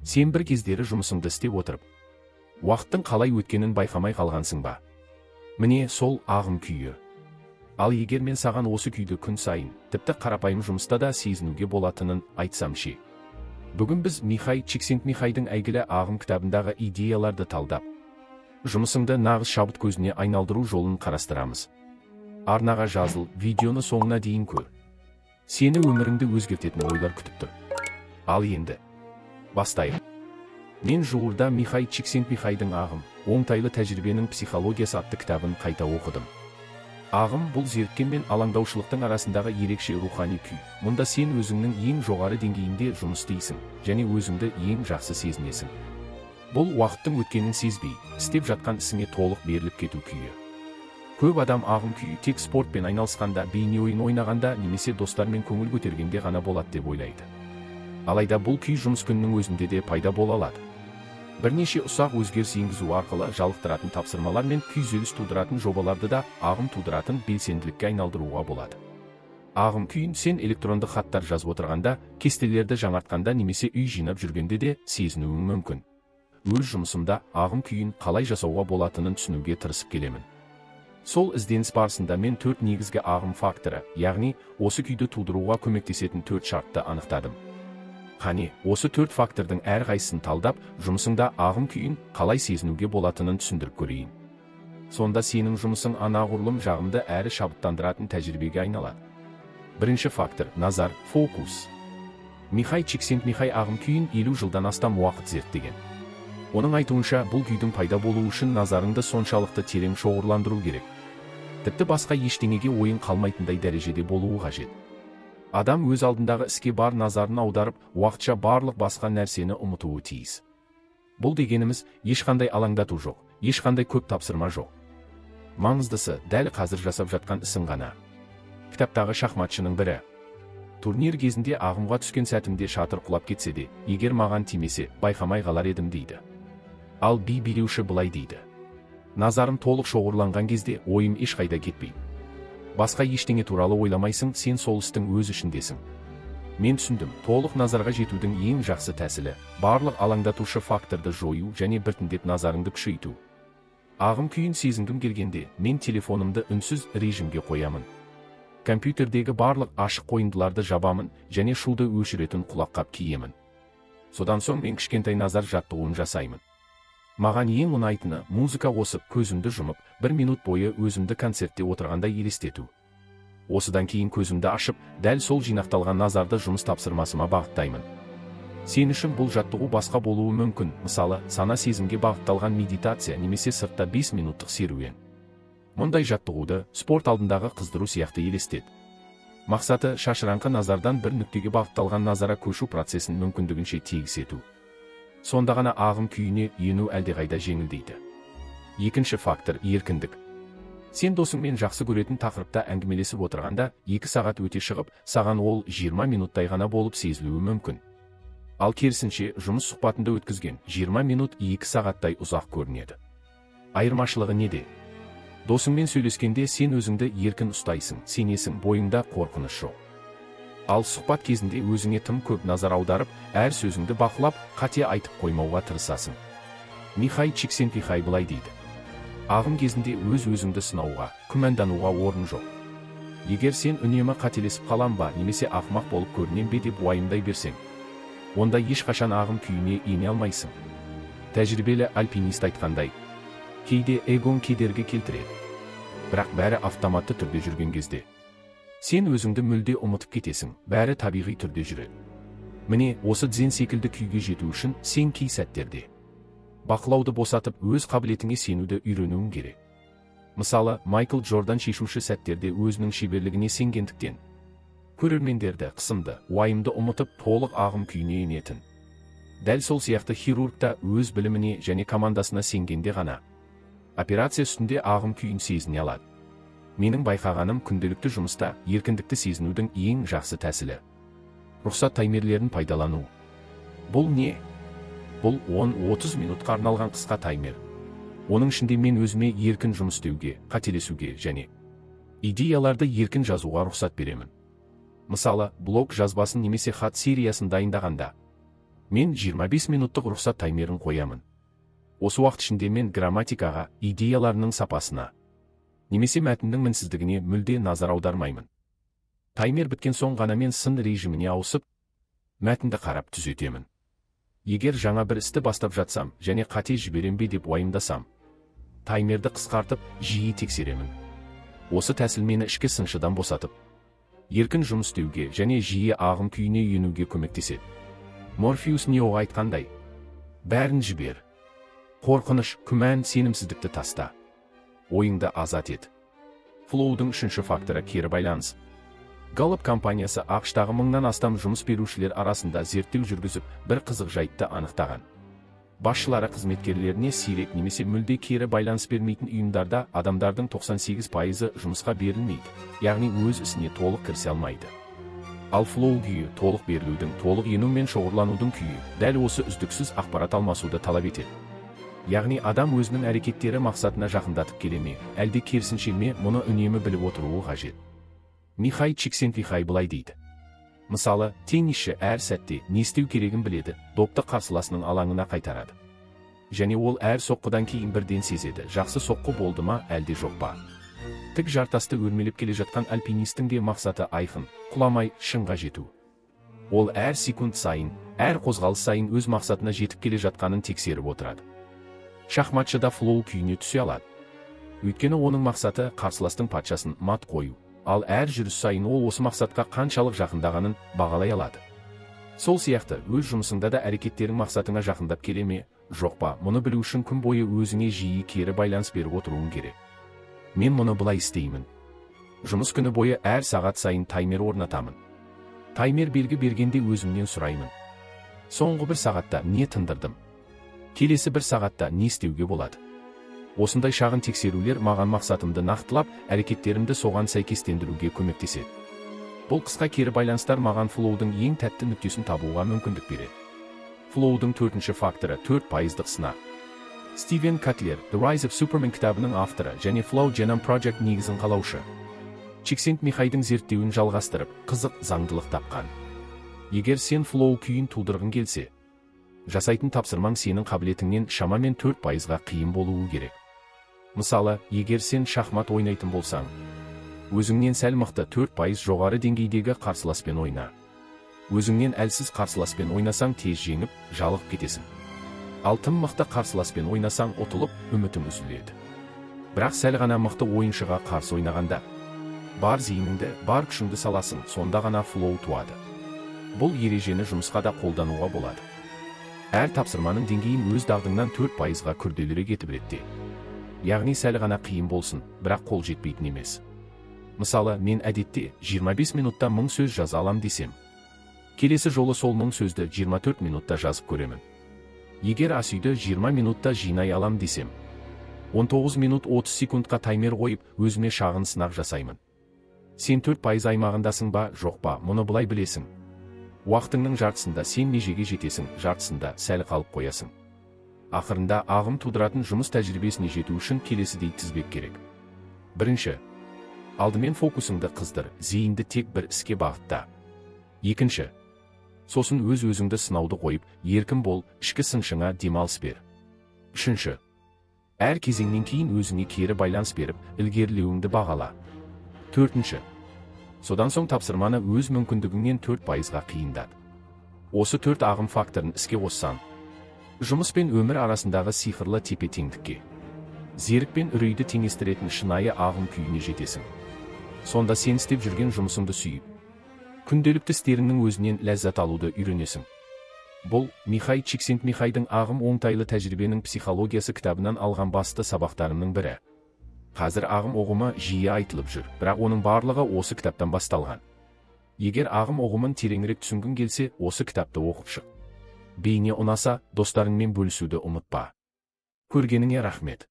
Сен бір кездері жұмысыңды істеп отырып, уақыттың қалай өткенін байқамай қалғансың ба? Міне, сол ағым күйі. Ал егер мен саған осы күйді күн сайын, тіпті қарапайым жұмыста да сезінуге болатынын айтсам ше? Бүгін біз Михай Чиксентмихайдың әйгілі «Ағым» кітабындағы идеяларды талдап, жұмысыңды нағыз шабыт көзіне айналдыру жолын қарастырамыз. Арнаға жазыл, видеоны соңына дейін көр. Сені өміріңді өзгертетін ойлар күтіп тұр. Ал енді бастайық. Мен жуырда Михай Чиксентмихайдың «Ағым: оңтайлы тәжірибенің психологиясы» атты кітабын қайта оқыдым. Ағым — бұл зеріккен мен алаңдаушылықтың арасындағы ерекше рухани күй. Мұнда сен өзіңнің ең жоғары деңгейінде жұмыс істейсің және өзіңді ең жақсы сезінесің. Бұл уақыттың өткенін сезбей, істеп жатқан ісіңе толық беріліп кету күйі. Көп адам ағым күйі тек спортпен айналысқанда, бейне ойын ойнағанда немесе достармен көңіл көтергенде ғана болады деп ойлайды. Алайда бұл күй жұмыс күнінің өзінде де пайда бола алады. Бірнеше ұсақ өзгеріс енгізу арқылы жалықтыратын тапсырмалар мен күйзеліс тудыратын жобаларды да ағым тудыратын белсенділікке айналдыруға болады. Ағым күйін сен электронды хаттар жазып отырғанда, кестелерді жаңартқанда немесе үй жинап жүргенде де сезінуің мүмкін. Өз жұмысымда ағым күйін қалай жасауға болатынын түсінуге тырысып келемін. Сол ізденіс барысында мен төрт негізгі ағым факторы, яғни осы күйді тудыруға көмектесетін төрт шартты анықтадым. Қане, осы төрт фактордың әрқайсысын талдап, жұмысыңда ағым күйін қалай сезінуге болатынын түсіндіріп көрейін. Сонда сенің жұмысың анағұрлым жағымды әрі шабыттандыратын тәжірибеге айналады. Бірінші фактор — назар, фокус. Михай Чиксентмихай ағым күйін 50 жылдан астам уақыт зерттеген. Оның айтуынша, бұл күйдің пайда болуы үшін назарыңды соншалықты терең шоғырландыру керек. Тіпті басқа ештеңеге ойың қалмайтындай дәрежеде болуы қажет. Адам өз алдындағы іске бар назарын аударып, уақытша барлық басқа нәрсені ұмытуы тиіс. Бұл дегеніміз — ешқандай алаңдату жоқ, ешқандай көп тапсырма жоқ. Маңыздысы — дәл қазір жасап жатқан ісің ғана. Кітаптағы шахматшының бірі: «Турнир кезінде ағымға түскен сәтімде шатыр құлап кетсе де, егер маған тимесе, байқамай қалар едім», — дейді. Ал би билеуші былай дейді: «Назарым толық шоғырланған кезде ойым ешқайда кетпейді. Басқа ештеңе туралы ойламайсың, сен сол істің өз ішіндесің». Мен түсіндім: толық назарға жетудің ең жақсы тәсілі — барлық алаңдатушы факторды жою және біртіндеп назарыңды күшейту. Ағым күйін сезінгім келгенде, мен телефонымды үнсіз режимге қоямын, компьютердегі барлық ашық қойындыларды жабамын және шуды өшіретін құлаққап киемін. Содан соң мен кішкентай назар жаттығуын жасаймын. Маған ең ұнайтыны — музыка қосып, көзімді жұмып, бір минут бойы өзімді концертте отырғандай елестету. Осыдан кейін көзімді ашып, дәл сол жинақталған назарды жұмыс тапсырмасыма бағыттаймын. Сен үшін бұл жаттығу басқа болуы мүмкін, мысалы, сана сезімге бағытталған медитация немесе сыртта 5 минуттық серуен. Мұндай жаттығуды спорт алдындағы қыздыру сияқты елестет. Мақсаты — шашыраңқы назардан бір нүктеге бағытталған назарға көшу процесін мүмкіндігінше тегіс ету. Сонда ғана ағым күйіне ену әлдеқайда жеңілдейді. Екінші фактор — еркіндік. Сен досыңмен жақсы көретін тақырыпта әңгімелесіп отырғанда, 2 сағат өте шығып, саған ол 20 минуттай ғана болып сезілуі мүмкін. Ал керісінше, жұмыс сұхбатында өткізген 20 минут 2 сағаттай ұзақ көрінеді. Айырмашылығы неде? Досыңмен сөйлескенде сен өзіңді еркін ұстайсың, сенесің, бойыңда қорқыныш жоқ. Ал сұхбат кезінде өзіңе тым көп назар аударып, әр сөзіңді бақылап, қате айтып қоймауға тырысасың. Михай Чиксентмихай былай дейді: «Ағым кезінде өз өзіңді сынауға, күмәндануға орын жоқ. Егер сен үнемі қателесіп қалам ба немесе ақымақ болып көрінем бе деп уайымдай берсең, онда ешқашан ағым күйіне ене алмайсың». Тәжірибелі альпинист айтқандай, кейде эгоң кедергі келтіреді, бірақ бәрі автоматты түрде жүрген кезде сен өзіңді мүлде ұмытып кетесің, бәрі табиғи түрде жүреді. Міне, осы дзен секілді күйге жету үшін сен кей сәттерде бақылауды босатып, өз қабілетіңе сенуді үйренуің керек. Мысалы, Майкл Джордан шешуші сәттерде өзінің шеберлігіне сенгендіктен, көрермендерді, қысымды, уайымды ұмытып, толық ағым күйіне енетін. Дәл сол сияқты хирург та өз біліміне және командасына сенгенде ғана операция үстінде ағым күйін сезіне алады. Менің байқағаным, күнделікті жұмыста еркіндікті сезінудің ең жақсы тәсілі — рұқсат таймерлерін пайдалану. Бұл не? Бұл 10-30 минутқа арналған қысқа таймер. Оның ішінде мен өзіме еркін жұмыс істеуге, қателесуге және идеяларды еркін жазуға рұқсат беремін. Мысалы, блог жазбасын немесе хат сериясын дайындағанда Мен 25 минуттық рұқсат таймерін қоямын. Осы уақыт ішінде мен грамматикаға, идеяларының сапасына немесе мәтіннің мінсіздігіне мүлде назар аудармаймын. Таймер біткен соң ғана мен сын режиміне ауысып, мәтінді қарап түзетемін. Егер жаңа бір істі бастап жатсам және қате жіберем бе деп уайымдасам, таймерді қысқартып, жиі тексеремін. Осы тәсіл мені ішкі сыншыдан босатып, еркін жұмыс істеуге және жиі ағым күйіне енуге көмектеседі. Морфеус Неоға айтқандай, бәрін жібер. Қорқыныш, күмән, сенімсіздікті таста. Ойыңды азат ет. Flow-дың үшінші факторы кері байланыс. Gallup компаниясы АҚШ-тағы 1000-нан астам жұмыс берушілер арасында зерттеу жүргізіп, бір қызық жайтты анықтаған. Басшылары қызметкерлеріне сирек немесе мүлде кері байланыс бермейтін ұйымдарда адамдардың 98%-ы жұмысқа берілмейді, яғни өз ісіне толық кірісе алмайды. Ал flow күйі толық берілудің, толық ену мен шоғырланудың күйі дәл осы үздіксіз ақпарат алмасуды талап етеді. Яғни адам өзінің әрекеттері мақсатына жақындатып келе ме, әлде керісінше ме, мұны үнемі біліп отыруы қажет. Михай Чиксентмихай былай дейді. Мысалы, теннисші әр сәтте не істеу керегін біледі, допты қарсыласының алаңына қайтарады. Және ол әр соққыдан кейін бірден сезеді, жақсы соққы болды ма, әлде жоқ па. Тік жартасты өрмелеп келе жатқан альпинистің де мақсаты айқын, құламай шыңға жету. Ол әр секунд сайын, әр қозғалыс сайын өз мақсатына жетіп келе жатқанын тексеріп отырады. Шахматшы да flow күйіне түсе алады. Өйткені оның мақсаты қарсыластың патшасын мат қою. Ал әр жүріс сайын ол осы мақсатқа қаншалық жақындағанын бағалай алады. Сол сияқты өз жұмысыңда да әрекеттерің мақсатыңа жақындап келе ме, жоқ па, мұны білу үшін күн бойы өзіңе жиі кері байланыс беріп отыруың керек. Мен мұны былай істеймін. Жұмыс күні бойы әр сағат сайын таймер орнатамын. Таймер белгі бергенде өзімнен сұраймын. Соңғы бір сағатта не тындырдым? Келесі бір сағатта не істеуге болады? Осындай шағын тексерулер маған мақсатымды нақтылап, әрекеттерімді соған сәйкестендіруге көмектеседі. Бұл қысқа кері байланыстар маған flow-дың ең тәтті нүктесін табуға мүмкіндік береді. Flow-дың төртінші факторы 4%-дық сынақ. Стивен Котлер, The Rise of Superman кітабының авторы және Flow Genome Project негізін қалаушы. Чиксентмихайдың зерттеуін жалғастырып, қызық заңдылық тапқан. Егер сен flow күйін тудырғың келсе, жасайтын тапсырмаң сенің қабілетіңнен шамамен 4%-ға қиын болуы керек. Мысалы, егер сен шахмат ойнайтын болсаң, өзіңнен сәл мықты 4% жоғары деңгейдегі қарсыласпен ойна. Өзіңнен әлсіз қарсыласпен ойнасаң тез жеңіп, жалығып кетесің. Ал тым мықты қарсыласпен ойнасаң ұтылып, үмітің үзіледі. Бірақ сәл ғана мықты ойыншыға қарсы ойнағанда, бар зейініңді, бар күшіңді саласың, сонда ғана flow туады. Бұл ережені жұмысқа да қолдануға болады. Әр тапсырманың деңгейін өз дағдыңнан 4%-ға күрделірек етіп ретте. Яғни сәл ғана қиын болсын, бірақ қол жетпейтін емес. Мысалы, мен әдетте 25 минутта 1000 сөз жаза алам десем, келесі жолы сол 1000 сөзді 24 минутта жазып көремін. Егер ас үйді 20 минутта жинай алам десем, 19 минут 30 секундқа таймер қойып, өзіме шағын сынақ жасаймын. Сен 4% аймағындасың ба, жоқ па, мұны былай білесің. Уақытыңның жартысында сен межеге жетесің, жартысында сәл қалып қоясың. Ақырында ағым тудыратын жұмыс тәжірибесіне жету үшін келесідей тізбек керек. Бірінші, алдымен фокусыңды қыздыр, зейінді тек бір іске бағытта. Екінші, сосын өз-өзіңді сынауды қойып, еркін бол, ішкі сыншыңа демалыс бер. Үшінші, әр кезеңнен кейін өзіңе кері байланыс беріп, ілгерілеуіңді бағала. Төртінші, содан соң тапсырманы өз мүмкіндігіңнен 4%-ға қиындат. Осы 4 ағым факторын іске қоссаң, жұмыс пен өмір арасындағы сиқырлы тепе-теңдікке, зерік пен үрейді теңестіретін шынайы ағым күйіне жетесің. Сонда сен істеп жүрген жұмысыңды сүйіп, күнделікті істеріңнің өзінен ләззат алуды үйренесің. Бұл Михай Чиксентмихайдың ағым оңтайлы тәжірибенің психологиясы кітабынан алған басты сабақтарымның бірі. Қазір ағым ұғымы жиі айтылып жүр, бірақ оның барлығы осы кітаптан басталған. Егер ағым ұғымын тереңірек түсінгің келсе, осы кітапты оқып шық. Бейне ұнаса, достарыңмен бөлісуді ұмытпа. Көргеніңе рахмет.